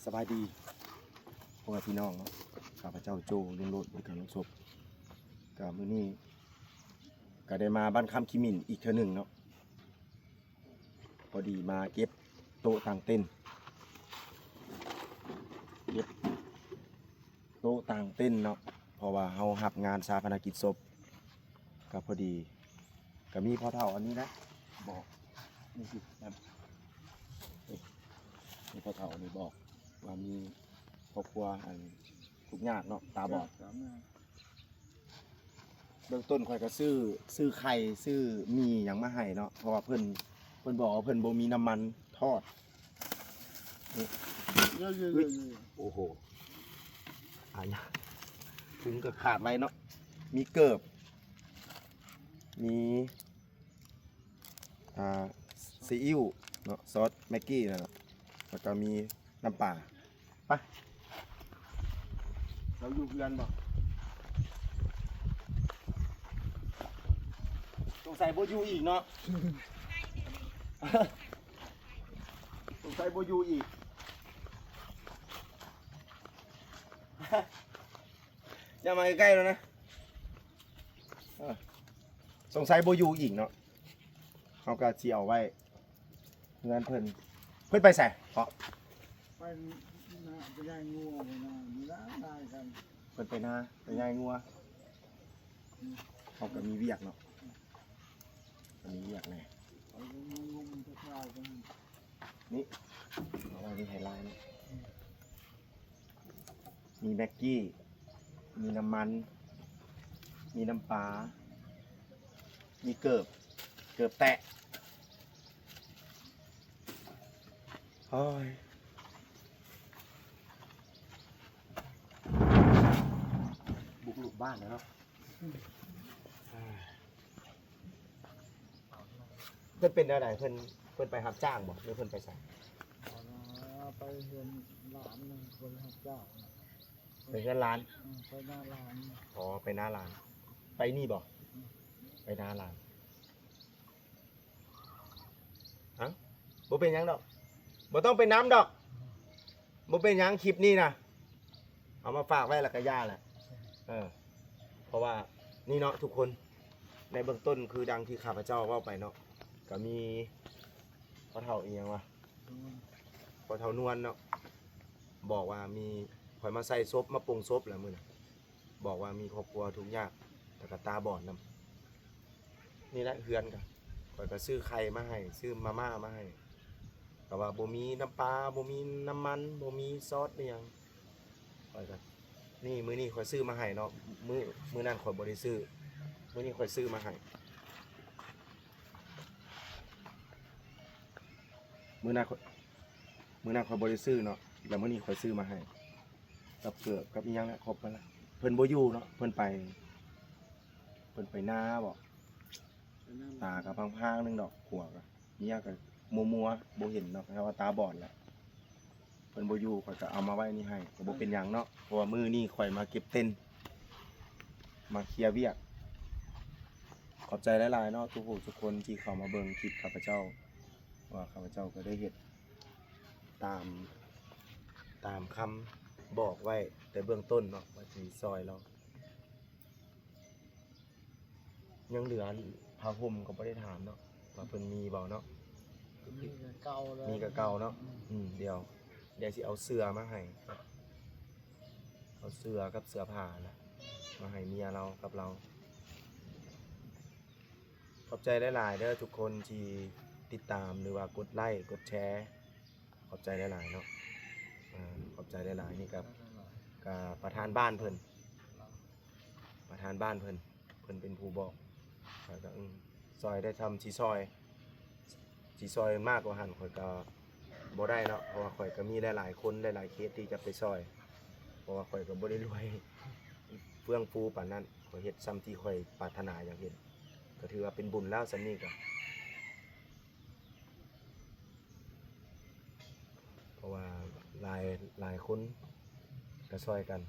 ສະບາຍດີພໍ່ແມ່ພີ່ນ້ອງເນາະ, ຂ້າພະເຈົ້າໂຈ ລຸງໂລດ ບໍລິການໂລງສົບ. ກະມື້ນີ້ກະໄດ້ມາບ້ານຄຳຂີ້ໝິ້ນອີກເທື່ອໜຶ່ງເນາະ, ພໍດີມາເກັບໂຕະຕາງເຕັນ ເກັບໂຕະຕາງເຕັນເນາະ, ເພາະວ່າເຮົາຮັບງານຊາປະນະກິດສົບ. ກໍພໍດີ ກໍມີພໍ່ເຖົ້າອັນນີ້ນະ ບອກ ນີ້ຄື ນີ້ພໍ່ເຖົ້າອັນນີ້ບອກວ່າມີຄອບຄົວອັນທຸກຍາກເນາະ ຕາບອດ. ເບື້ອງຕົ້ນຂ້ອຍກໍຊື້ ຊື້ໄຂ່ ຊື້ໝີ່ຫຍັງມາໃຫ້ເນາະ ເພາະວ່າເພິ່ນ ເພິ່ນບອກວ່າເພິ່ນບໍ່ມີນ້ຳມັນທອດ. ໂອ້ໂຫ ອາຍະ ຖົງກໍຂາດໄວ້ເນາະ, ມີເກີບ ມີ ອ່າ ຊີອິ້ວເນາະ ຊອດແມັກກີ້ເນາະ ແລ້ວກໍມີນ້ຳປາ. ໄປ ເຮົາຢູ່ເຮືອນບໍ່? ສົງໄສບໍ່ຢູ່ອີກເນາະ ສົງໄສບໍ່ຢູ່ອີກ. ຢ່າມາໃກ້ໆແລ້ວນະ. ເອີ ສົງໄສບໍ່ຢູ່ອີກເນາະ, ເຮົາກໍຊິເອົາໄວ້ເຮືອນເພິ່ນ. ເພິ່ນໄປໃສເກາະ? ໄປນາ ໄປໄລ່ງົວ ໄປນາ ມີຫຼາຍໆກັນ. ເພິ່ນໄປນາ ໄປໄລ່ງົວ. ເຮົາກໍມີວຽກເນາະ ກໍມີວຽກແດ່. ເອົາລົງມາງຸ້ມແຕ່ເຊົ້າພຸ້ນ. ນີ້ ເອົາໄວ້ໃຫ້ຫຼາຍເນາະ. ມີແມັກກີ້ ມີນ້ຳມັນ ມີນ້ຳປາ ມີເກີບ ເກີບແຕະ. ໂອ້ຍ ບຸກລຸກບ້ານແລ້ວເນາະ. ເພິ່ນເປັນແນວໃດ? ເພິ່ນ ເພິ່ນໄປຮັບຈ້າງບໍ່ ຫຼືເພິ່ນໄປໃສ? ໄປເຮືອນຫຼານ ບໍ່ໄດ້ຮັບຈ້າງ. ໄປເຮືອນຫຼານ? ເອີ ໄປນາຫຼານ. ອໍ ໄປນາຫຼານ. ໄປນີ້ບໍ່? ໄປນາຫຼານ. ເອົ້າ ບໍ່ເປັນຫຍັງດອກ ບໍ່ຕ້ອງໄປນຳດອກ. ບໍ່ເປັນຫຍັງ ຄລິບນີ້ນະ ເອົາມາຝາກໄວ້ແລ້ວກໍຢ່າແຫຼະ. ເອີ ເພາະວ່ານີ້ເນາະທຸກຄົນ, ໃນເບື້ອງຕົ້ນຄືດັ່ງທີ່ຂ້າພະເຈົ້າເວົ້າໄປເນາະ, ກໍມີພໍ່ເຖົ້າອີ່ຫຍັງວະ ພໍ່ເຖົ້ານວນເນາະ ບອກວ່າມີ ຂ້ອຍມາໃສ່ສົບ ມາປົງສົບແລ້ວມື້ນັ້ນ ບອກວ່າມີຄອບຄົວທຸກຍາກ ແລ້ວກໍຕາບອດນຳ. ນີ້ແຫຼະເຮືອນກໍ ຂ້ອຍກໍຊື້ໄຂ່ມາໃຫ້ ຊື້ມາມ່າມາໃຫ້ ກໍວ່າບໍ່ມີນ້ຳປາ ບໍ່ມີນ້ຳມັນ ບໍ່ມີຊອດອີ່ຫຍັງ. ຂ້ອຍກໍ ນີ້ ມື້ນີ້ຂ້ອຍຊື້ມາໃຫ້ເນາະ, ມື້ ມື້ນັ້ນຂ້ອຍບໍ່ໄດ້ຊື້ ມື້ນີ້ຂ້ອຍຊື້ມາໃຫ້. ມື້ນັ້ນຂ້ອຍ ມື້ນັ້ນຂ້ອຍບໍ່ໄດ້ຊື້ເນາະ ແລ້ວມື້ນີ້ຂ້ອຍຊື້ມາໃຫ້ ກັບເກີບກັບອີ່ຫຍັງແຫຼະ ຄົບໝົດລະ. ເພິ່ນບໍ່ຢູ່ເນາະ ເພິ່ນໄປ ເພິ່ນໄປນາບໍ? ຕາກໍພາງໆໜຶ່ງດອກ ຜົວກໍ ເມຍກໍມົວໆ ບໍ່ເຫັນດອກ ເພາະວ່າຕາບອດແຫຼະ. ເພິ່ນບໍ່ຢູ່ ຂ້ອຍກໍເອົາມາໄວ້ນີ້ໃຫ້ ກໍບໍ່ເປັນຫຍັງເນາະ ເພາະວ່າມື້ນີ້ຂ້ອຍມາເກັບເຕັນ ມາເຄຍວຽກ. ຂອບໃຈຫຼາຍໆເນາະ ທຸກຜູ້ທຸກຄົນທີ່ເຂົ້າມາເບິ່ງຄລິບຂ້າພະເຈົ້າ ວ່າຂ້າພະເຈົ້າກໍໄດ້ເຮັດຕາມ ຕາມຄຳບອກໄວ້ແຕ່ເບື້ອງຕົ້ນເນາະ ວ່າຊິຊ່ອຍລາວ. ຍັງເຫຼືອຜ້າຫົ່ມກໍບໍ່ໄດ້ຖາມເນາະ ວ່າເພິ່ນມີບໍ່ເນາະ? ມີກໍເກົ່າແລ້ວ ມີກໍເກົ່າເນາະ. ອືມ ອືມ ດຽວ ດຽວຊິເອົາເສື້ອມາໃຫ້ ເອົາເສື້ອກັບເສື້ອຜ້ານະ ມາໃຫ້ເມຍລາວກັບລາວ. ຂອບໃຈຫຼາຍໆເດີທຸກຄົນທີ່ຕິດຕາມ ຫຼືວ່າກົດໄລ້ກົດແຊ ຂອບໃຈຫຼາຍໆເນາະ. ອ່າ ຂອບໃຈຫຼາຍໆ. ນີ້ກໍ ກໍປະທານບ້ານເພິ່ນ ປະທານບ້ານເພິ່ນ ເພິ່ນເປັນຜູ້ບອກ ຂ້ອຍກໍ ອືມ ຊ່ອຍໄດ້ຊ່ຳຊິຊ່ອຍ ຊິຊ່ອຍມາກກວ່າຫັ້ນ ຂ້ອຍກໍບໍ່ໄດ້ເນາະ ເພາະວ່າຂ້ອຍກໍມີຫຼາຍໆຄົນ ຫຼາຍໆເຄສທີ່ຈະໄປຊ່ອຍ ເພາະວ່າຂ້ອຍກໍບໍ່ໄດ້ລວຍເຟື່ອງຟູປານນັ້ນ. ຂ້ອຍເຮັດຊ່ຳທີ່ຂ້ອຍປາດຖະໜາຢາກເຮັດ ກໍຖືວ່າເປັນບຸນແລ້ວ ຊ່ຳນີ້ກໍ ເພາະວ່າຫຼາຍ ຫຼາຍຄົນກໍຊ່ອຍກັນ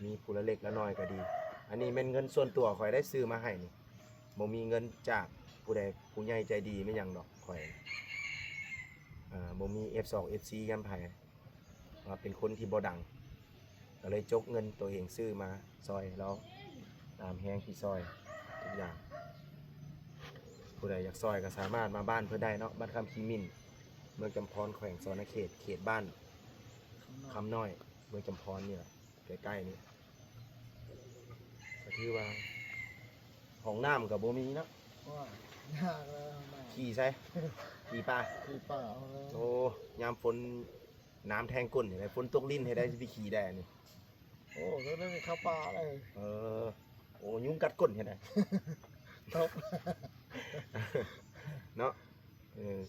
ມີຜູ້ລະເລັກລະນ້ອຍກໍດີ. ອັນນີ້ແມ່ນເງິນສ່ວນຕົວຂ້ອຍໄດ້ຊື້ມາໃຫ້ນີ້ ບໍ່ມີເງິນຈາກຜູ້ໃດ ຜູ້ໃຫຍ່ໃຈດີແມ່ນຫຍັງດອກ. ຂ້ອຍ ເອີ ບໍ່ມີເອັຟສອງ ເອັຟຊີ ຍາມໃຜ ວ່າເປັນຄົນທີ່ບໍ່ດັງ ກໍເລີຍຈົກເງິນໂຕເອງຊື້ມາຊ່ອຍລາວ ຕາມແຮງທີ່ຊ່ອຍທຸກຢ່າງ. ຜູ້ໃດຢາກຊ່ອຍກໍສາມາດມາບ້ານເພິ່ນໄດ້ເນາະ, ບ້ານຄຳຂີ້ໝິ້ນ ເມືອງຈຳພອນ ແຂວງສະຫວັນນະເຂດ, ເຂດບ້ານຄຳນ້ອຍ ເມືອງຈຳພອນນີ້ແຫຼະ ໃກ້ໆນີ້. ກໍຖືວ່າຫ້ອງນ້ຳກໍບໍ່ມີເນາະ. ໂອ້ຍ ຍາກແລ້ວຫ້ອງນ້ຳ. ຂີ້ໃສ? ຂີ້ປ່າ? ຂີ້ປ່າເອົາແລ້ວ. ໂອ້ ຍາມຝົນນ້ຳແທງກົ້ນເຮັດໃດ, ຝົນຕົກລິນເຮັດໃດຊິໄປຂີ້ໄດ້ອັນນີ້? ໂອ້ ຕົວນີ້ເຂົ້າປ່າເລີຍ. ເອີ ໂອ້ ຍຸງກັດກົ້ນເຮັດໃດ? ຕົກ ເນາະ. ເອີ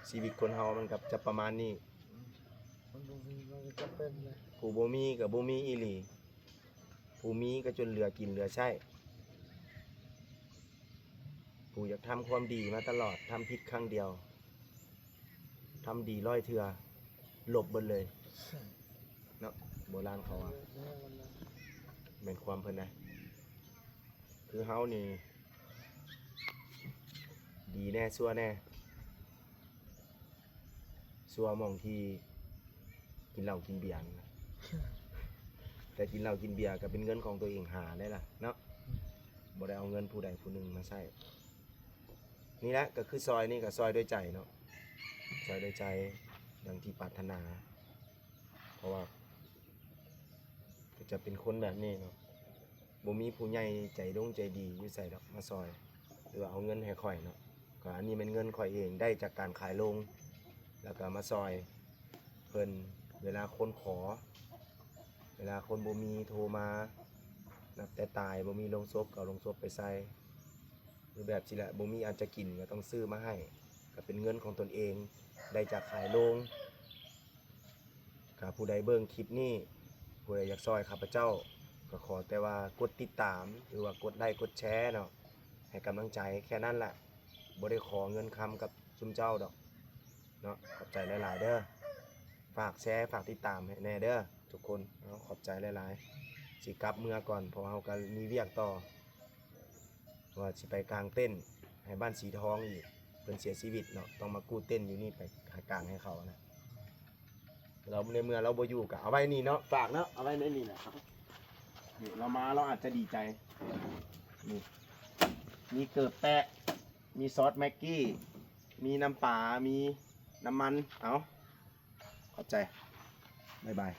ຊີວິດຄົນເຮົາມັນກໍຈະປະມານນີ້. ອືມ ມັນບໍ່ມີມັນກໍຈຳເປັນເລີຍ. ຜູ້ບໍ່ມີກໍບໍ່ມີອີ່ຫຼີ, ຜູ້ມີກໍຈົນເຫຼືອກິນເຫຼືອໃຊ້. ຜູ້ຢາກທຳຄວາມດີມາຕະຫຼອດ ທຳຜິດຄັ້ງດຽວ ທຳດີຮ້ອຍເທື່ອ ລົບເບິດເລີຍເນາະ. ໂບລານເຂົາວ່າ ແມ່ນຄວາມເພິ່ນນະ. ຄືເຮົານີ້ ດີແດ່ຊົ່ວແດ່. ຊົ່ວໝ່ອງທີ່ກິນເຫຼົ້າກິນເບຍຫັ້ນນະ. ແຕ່ກິນເຫຼົ້າກິນເບຍກໍເປັນເງິນຂອງຕົວເອງຫາໄດ້ລະເນາະ, ບໍ່ໄດ້ເອົາເງິນຜູ້ໃດຜູ້ໜຶ່ງມາໃຊ້. ນີ້ແຫຼະ ກໍຄືຊ່ອຍນີ້ກໍຊ່ອຍດ້ວຍໃຈເນາະ, ຊ່ອຍດ້ວຍໃຈດັ່ງທີ່ປາດຖະໜາ. ເພາະວ່າກໍຈະເປັນຄົນແບບນີ້ເນາະ, ບໍ່ມີຜູ້ໃຫຍ່ໃຈດົງໃຈດີຢູ່ໃສດອກມາຊ່ອຍ ຫຼືວ່າເອົາເງິນໃຫ້ຂ້ອຍເນາະ. ກໍອັນນີ້ແມ່ນເງິນຂ້ອຍເອງ ໄດ້ຈາກການຂາຍໂລງ ແລ້ວກໍມາຊ່ອຍເພິ່ນ. ເວລາຄົນຂໍ ເວລາຄົນບໍ່ມີໂທມາ ນັບແຕ່ຕາຍບໍ່ມີໂລງສົບ ກໍເອົາໂລງສົບໄປໃສ່ ຫຼືແບບຊີ້ແຫຼະ. ບໍ່ມີອັນຈະກິນກໍຕ້ອງຊື້ມາໃຫ້, ກໍເປັນເງິນຂອງຕົນເອງ ໄດ້ຈາກຂາຍໂລງ. ຖ້າຜູ້ໃດເບິ່ງຄລິບນີ້ ຜູ້ໃດຢາກຊ່ອຍຂ້າພະເຈົ້າ ກໍຂໍແຕ່ວ່າກົດຕິດຕາມ ຫຼືວ່າກົດໄລ້ກົດແຊເນາະ ໃຫ້ກຳລັງໃຈແຄ່ນັ້ນແຫຼະ. ບໍ່ໄດ້ຂໍເງິນຄຳກັບຊຸມເຈົ້າດອກເນາະ. ຂອບໃຈຫຼາຍໆເດີ. ຝາກແຊ ຝາກຕິດຕາມໃຫ້ແດ່ເດີທຸກຄົນເນາະ. ຂອບໃຈຫຼາຍໆ. ຊິກັບເມືອກ່ອນ ເພາະເຮົາກໍມີວຽກຕໍ່. ວ່າຊິໄປກາງເຕັນໃຫ້ບ້ານສີທອງອີກ, ເພິ່ນເສຍຊີວິດເນາະ, ຕ້ອງມາກູ້ເຕັນຢູ່ນີ້ໄປຫາກາງໃຫ້ເຂົານະ. ລາວໃນເມື່ອລາວບໍ່ຢູ່ກໍເອົາໄວ້ນີ້ເນາະ, ຝາກເນາະ, ເອົາໄວ້ໃນນີ້ແຫຼະ. ນີ້ລາວມາລາວອາດຈະດີໃຈ. ນີ້ ມີເກີບແປະ, ມີຊອສແມັກກີ້, ມີນ້ຳປາ, ມີນ້ຳມັນ. ເອົາ ຂອບໃຈ. ບາຍບາຍ.